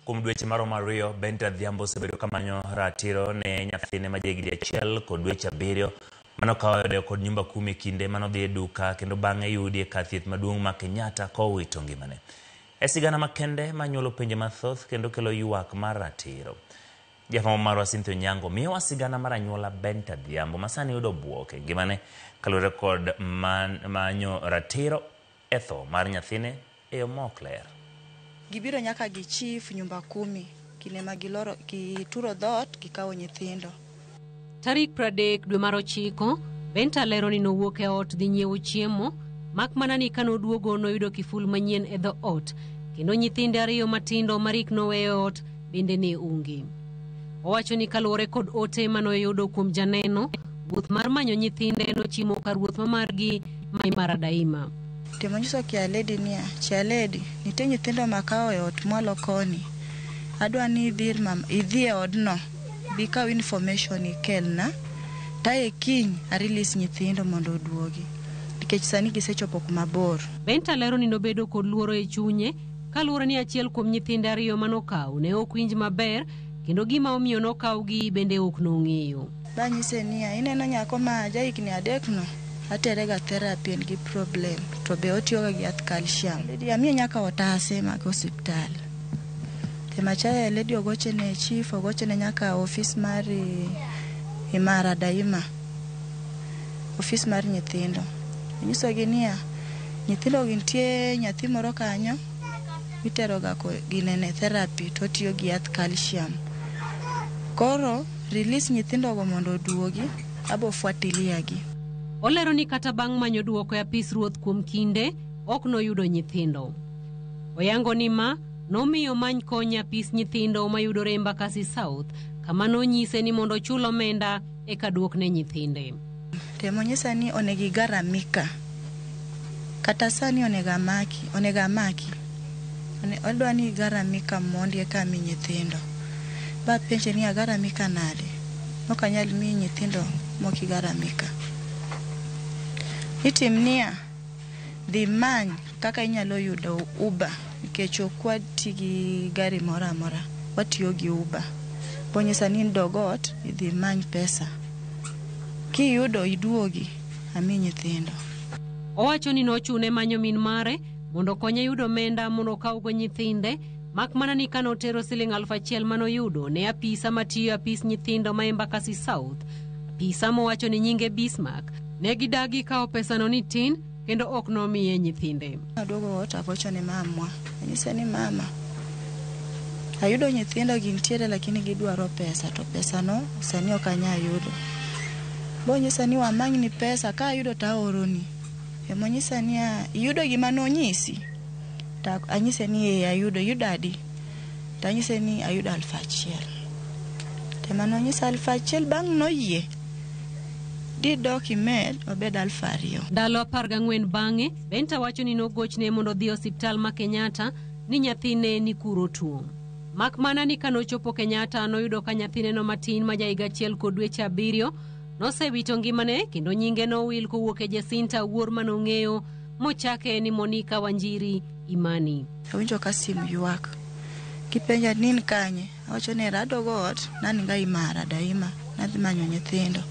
Kuom dweche maromo 2, Benta Adhiambo osebedo kamanyo ratiro ne nyathine ma jahigni 1 kod dweche 7 manokawo e ode kod nyumba kumi e kinde manodhi e duka kendo bang'e yudi e kar thieth maduong' ma Kenyatta kowito ngimane. E sigana makende manyuolo penjo mathoth kendo kelo ywak mar ratiro. Jafwambo marwa Cynthia Onyango miyowa sigana mar anyuola Benta Adhiambo ma sani yudo bwok e ngimane kaluwore kod manyo ratiro e tho mar nyathine e yo maok ler. Gibiro nyaka gi chief nyumba kumi kinde ma giloro gituro dhoot gikawo nyithindo. Tarik 30 dwe mar 9, Benta lero ni nowuok e ot dhi nyiewo chiemo, mak mana ni kanoduogo noyudo kiful manyien e dho ot, kendo nyithinde 2 matindo marik noweyo e ot bende ne onge. Owacho ni kaluwore kod ote manoyudo kuom janeno, wuoth mar manyo nyithinde nochimo kar wuoth ma margi ma Imara Daima. Temo nyiso Chia Lady niya, Chia Lady, nitie nyithindo makawo e ot mwalo koni. Adwa ni idhi ir mama, idhi e odno, bi kaw information ikelna. Taye kiny a release nyithindo mondo oduogi. Nikech sani gisechopo kuma bor. Benta lero ni nobedo kod luoro e chunye kaluwore ni achiel kuom nyithinde 2 manokaw ne ok winj maber kendo gima omiyo nokawgi bende ok nong'eyo. Banyise niya, ineno nyako ma jahigni 3 no, aterega therapy en gi problem to be otiyoga gi yath calcium. Lady amiye nyaka otase mag osiptal. Temachaye lady ogochene chief, ogochene nyaka ofis mar Imara Daima, ofis mar nyithindo. Onyisogi niya, nyithindo gi nitie nyathi moro kanyo miteroga ginene therapy to otiyo gi yath calcium. Koro release nyithindogo mondo oduogi, abo fuatilia gi. Olero ni kata bang' manyo duoko e apis ruoth kuom kinde, ok noyudo nyithindo. Oyango ni ma nomiyo many kony e apis nyithindo mayudore Embakasi South, kama nonyise ni mondo ochul omenda eka duokne nyithinde. Temo nyisa ni onego igaramika. Kata sani onego amaki, onego amaki. Odwa ni igaramika mondi eka ami nyithindo. Ba penje ni agaramika nade? Ok anyal miyi nyithindo mok igaramika. Itim niya, dhi many kaka inyalo yudo Uber nikech ok wati gi gari moro amora, watiyo gi Uber. Bonyisa ni dog ot idhi many pesa. Kiyudo iduogi ami nyithindo. Owacho ni nochune manyo min mare mondo okonye yudo omenda mondo okawgo nyithinde, mak mana ni kanotero siling 1000 manoyudo ne apisa matiyo apis nyithindo ma Embakasi South. Apisa mowacho ni nyinge Bismarck, ne gidagi kawo pesano ni tin kendo ok nomiye nyithinde. Aduogo ot agocho ne mamwa. Anyise ni mama, ayudo nyithindo gintiere lakini gidwaro pesa to pesano sani ok anyal yudo. Bonyisa ni wamanyni pesa ka ayudo to aoroni. Emonyisa ni iyudo gima nonyisi? To anyise ni ee ayudo, iyudo adi? To anyise ni ayudo 1000. Tema nonyisa 1000 bang' noyie. Didok imed obed 2000. Ndalo 14 bang'e, Benta wacho ni nogochne mondo odhi e osiptal ma Kenyatta ni nyathine ni kuro tuo. Mak mana ni kanochopo Kenyatta noyudo ka nyathineno matin ma jahiga 1 kod dweche 7 nosewito ngimane kendo nyinge nowil kowuok e Jacinta Wuor manong'eyo mochake ni Monica Wanjiri Imani. Awinjo ka simu ywak. Gipenja ni in kanye? Awacho ni adogo ot, naninga Imara Daima, nadhi manyo nyithindo.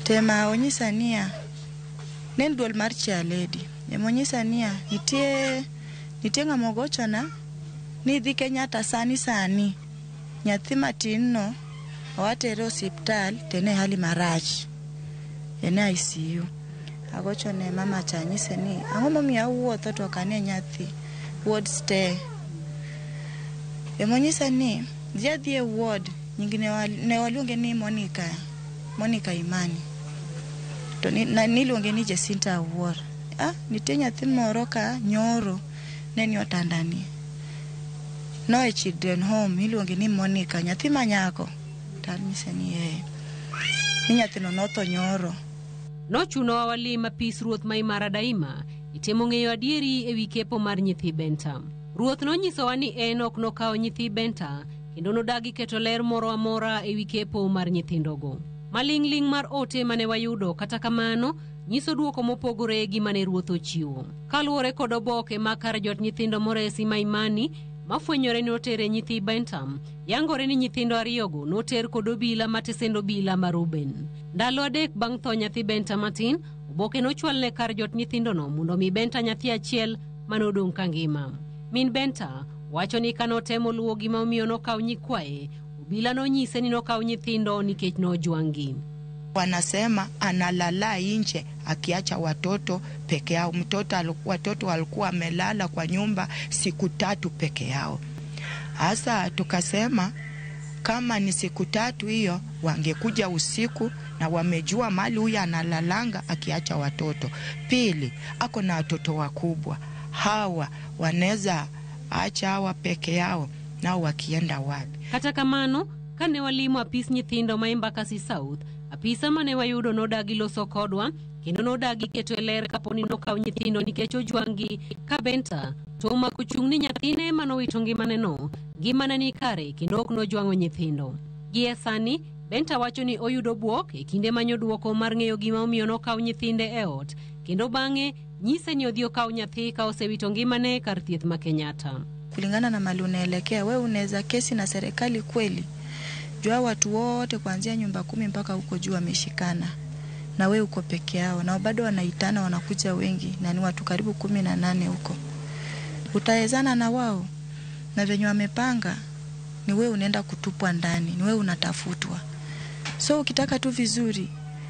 Tema onyisa niya, ne en duol mar Chia Lady. Emonyisa niya, nitie ng'ama ogochona ni idhi Kenyatta sani sani. Nyathi matin no owatere osiptal to en e hali marach. En e ICU. Agocho ne mama cha anyise ni ang'o momiyo awuotho to ok ane nyathi ward stay. Emonyisa ni dhi adhi e ward nying ne waluonge ni Monica, Monica Imani. To niluonge ni Jacinta Awuor. Nitie nyathi moro ka nyoro ne ni otandani. No e children home iluonge ni Monica, nyathi ma nyako. To anyise ni ee. Ni nyathino notho nyoro. Nochunowa walim apis ruoth ma Imara Daima itemo ng'eyo adieri ewi kepo mar nyithi Benta. Ruoth nonyisowa ni en ok nokawo nyithi Benta kendo nodagi keto ler moro amora ewi kepo mar nyithindogo. Maling'ling' mar ote mane wayudo kata kamano nyiso duoko mopogore gi mane ruoth ochiwo. Kaluwore kod oboke ma kar jot nyithindo moresi ma Imani, mafwenyore ni otere nyithi Benta, yangore ni nyithindo ariyogo noter kod obila ma tesend obila ma Ruben. Ndalo 3 bang' tho nyathi Benta matin, oboke nochwalne kar jot nyithindono mondo mi Benta nyathi achiel manodong' kangima. Min Benta wacho ni kanotemo luwo gima omiyo nokaw nyikwaye, obila nonyise ni nokaw nyithindo nikech nojwang'gi. Wanasema analala nje akiacha watoto peke yao. Watoto walikuwa wamelala kwa nyumba siku 3 peke yao. Hasa tukasema kama ni siku 3 hiyo wangekuja usiku na wamejua mali huyu analalanga akiacha watoto. Pili, ako na watoto wakubwa. Hawa wanaweza acha hawa peke yao nao wakienda wapi? Kata kamano, kane walimo apis nyithindo ma Embakasi South, apisa mane wayudo nodagi loso kodwa kendo nodagi keto e ler kaponi nokaw nyithindo nikech ojwang'gi ka Benta to omako chung' ni nyathine manowito ngimane no, ngimane ni kare kendo ok nojwang'o nyithindo. Gie sani, Benta wacho ni oyudo bwok e kinde manyo duoko mar ng'eyo gima omiyo nokaw nyithinde e ot, kendo bang'e nyise ni odhi okaw nyathi ka osewito ngimane kar thieth ma Kenyatta. Kulingana na mali unaelekea, wewe unaweza kesi na serikali kweli? Jua watu wote kuanzia nyumba 10 mpaka huko juu wameshikana, na wewe uko peke yao, na bado wanaitana, wanakuja wengi, na ni watu karibu 18 huko. Utawezana na wao? Na venye wamepanga ni wewe unaenda kutupwa ndani, ni wewe unatafutwa. So ukitaka tu vizuri,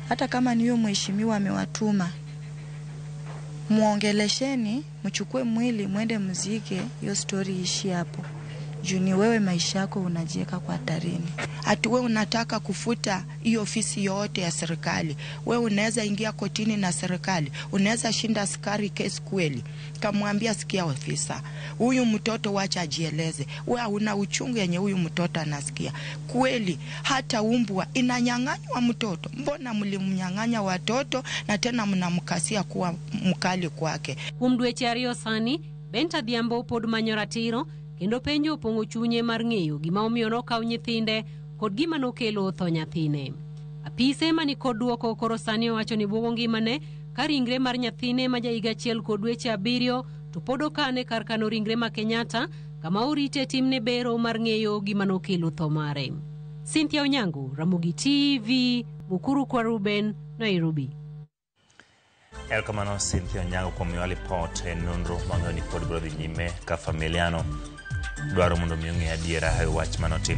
hata kama ni huyo mheshimiwa amewatuma, muongelesheni, mchukue mwili mwende mzike, hiyo story ishi hapo. Juu ni wewe maisha yako unajiweka kwa hatarini. Ati wewe unataka kufuta hiyo ofisi yote ya serikali. Wewe unaweza ingia kotini na serikali, unaweza shinda askari kesi kweli. Kamwambia sikia ofisa, huyu mtoto wacha ajieleze. Wewe una uchungu yenye huyu mtoto anasikia. Kweli hata umbwa inanyang'anywa mtoto. Mbona mlimnyang'anya watoto na tena mnamkasia kuwa mkali kwake? Kuom dweche 2 sani, Benta Adhiambo pod manyo ratiro kendo penjo opong'o chunye mar ng'eyo gima omiyo nokaw nyithinde kod gima nokelo tho nyathine. Apise mani kod duoko koro sani owacho ni buogo ngimane ka ringre mar nyathine ma jahiga 1 kod dweche 7 to pod okane kar kano ringre ma Kenyatta kama orite timne bero mar ng'eyo gima nokelo tho mare. Cynthia Onyango, Ramogi TV, Mukuru kwa Ruben, Nairobi. Erokamano Cynthia Onyango kuom miwa lipot e nonro mang'eyo ni pod biro dhi nyime ka familiano dwaro mondo mi ong'e adiera e wach manotim.